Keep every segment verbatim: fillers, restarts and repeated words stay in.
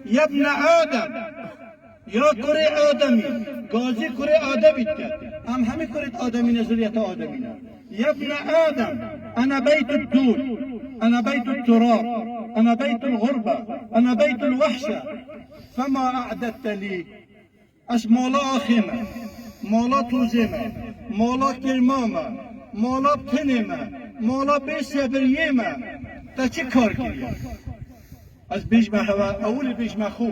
يا ابن آدم، ya kurê Ademî, gazî kurê Ademî dike. Em hemî kurê Ademî ne, zuriyeta Ademî ne. يا ابن آدم، أنا بيت الطين، أنا بيت التراب، أنا بيت الغربة، أنا بيت الوحشة، فما أعددت لي؟ Ez mala axê me, mala tozê me, mala kirma me, mala pinê me, mala bêsebiriyê me, te çi kar kiriye? Ez bêjme hewa, ewilî bêjme xwe.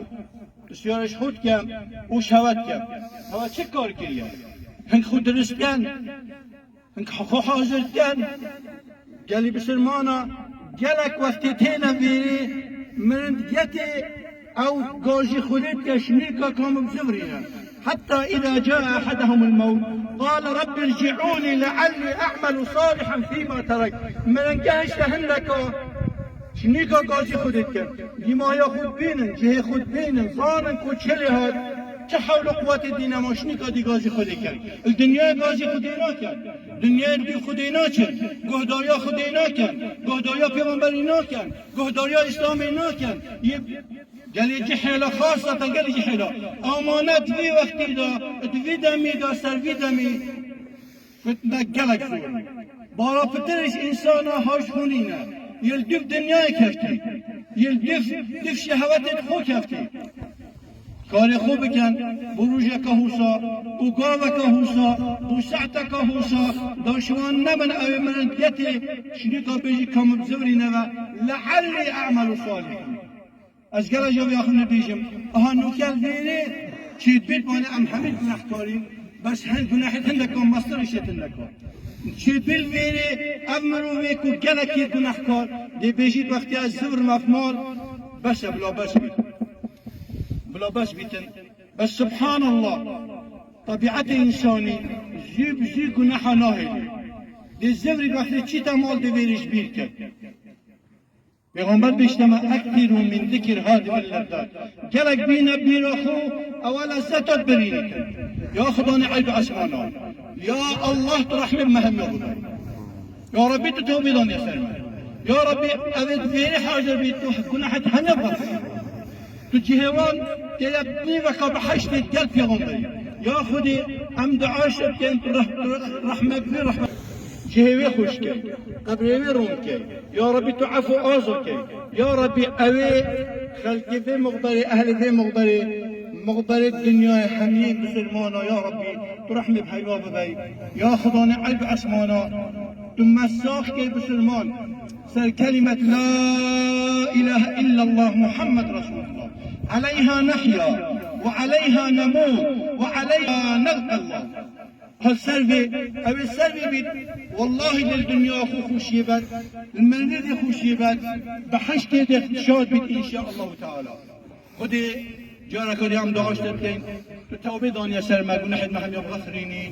Pisyarê ji xwe dikem û ji hewa dikem. Hewa çi kar kiriye? Hing xwe dirist ken, hing xwe hazir ken. Gelî bisilmana, gelek wextê têne vêrê, mirin diyetê ew gazî xwedê dike şinîka kam bi zivirîne. حتى إذا جاء أحدهم الموت قال رب ارجعون لعلي أعمل صالحا فيما تركت. Mirin gehişte hindeka şinîka gazî xwedê dikin. Dîmaya xwe dibînin, cihê xwe dibînin, zanin ku çi lê hat, çi hewl û quwetê dîne ma şinîka dî gazî xwedê kin. Li dinyayê gazî xwedê nakin. Dinyayê dî xwedê nakin. Guhdariya xwedê nakin. Guhdariya pêxemberî nakin. Guhdariya Îslamê nakin. Yê Gelê cihêla, xaseten gelê cihêla. Amanet vî wextî de, di vî demî de, ser vî demî fitne gelek zor. Bala pitir ji însana haş hûnî ne. Yê li dûv dinyayê keftî. Yê li dûv, dûv şehwetê xwe keftî. Karê xwe bikin, bo rojeka hosa, bo gaveka hosa, bo saeteka hosa, da şiwan nebin ew ê mirin diyetê, şinîka bêjî ka min bi zivirî neve, لعلي أعمل صالحا. Ez gela ji vê axir nebêjim. Aha nûke vêrê çêdbît, vane em hemî gunehkarîn. Bes hin gunehê hindeka mestir îşê hindeka. Çêdbît vêrê ev mirovê ku gelekî gunehkar, dê bêjît wextê ez zivirim ev mal, bes e, bila bes bît. Bila bes bîtin. Bes subhanallah. Tebîetê însanî zû bi zû guneha nahêlî. Dê zivirî wextê çîte mal dê vêrê ji bîr ket. Pêxember bêjte me, "أكثروا من ذكر هذه اللذات." Gelek bîne bîra xwe, ew lezzetat birîne kin. Ya Xudanê erd û esmana. Ya Allah, tu rehmê me hemiya bide. Ya Rabbî, tu tewbê daniye ser me. Ya Rabbî, ev ê vêrê hazir bî, tu gunehet hemiya bixî. Tu cihê wan têye nîveka biheştê gel pêxemberî. Ya Xwedê, em dua şe bikin, tu reh-, reh-, rehmet bî, rehmet. Cihê wê xweş ke, qebrê wê ron ke. Ya Rabbî, tu efû azo ke. Ya Rabbî, ew ê xelkê vê mexberê, ehlê vê mexberê, mexberê dinyayê hemî misilmana, ya Rabbî, tu rehmê bi heyva bibey. Ya Xudanê erd û esmana, tu me sax key misilman. Ser kelimet la ilahe illallah Muhammed Resulullah. Aleyha nehya ve aleyha nemût ve aleyha nelqallah. Ha ser vê, ew ê ser vê bît, wellahî li dinya xwe xweşiyê bet, li mirinê dê xweşiyê bet, behiştê dê şad bît înşaallahu teala. Xwedê careke dî em dua ji te dikeyn, tu tewbê daniye ser me, gunehê me hemiya bixirînî.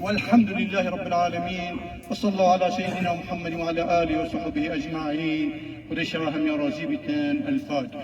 Welhamdulillahî Rabbil Alemîn. Ve sallallahu ala seyyidina Muhammedin ve ala alihi ve sahbihi ecmaîn. Xwedê şeva hemiya razî bîtin. El Fatiha.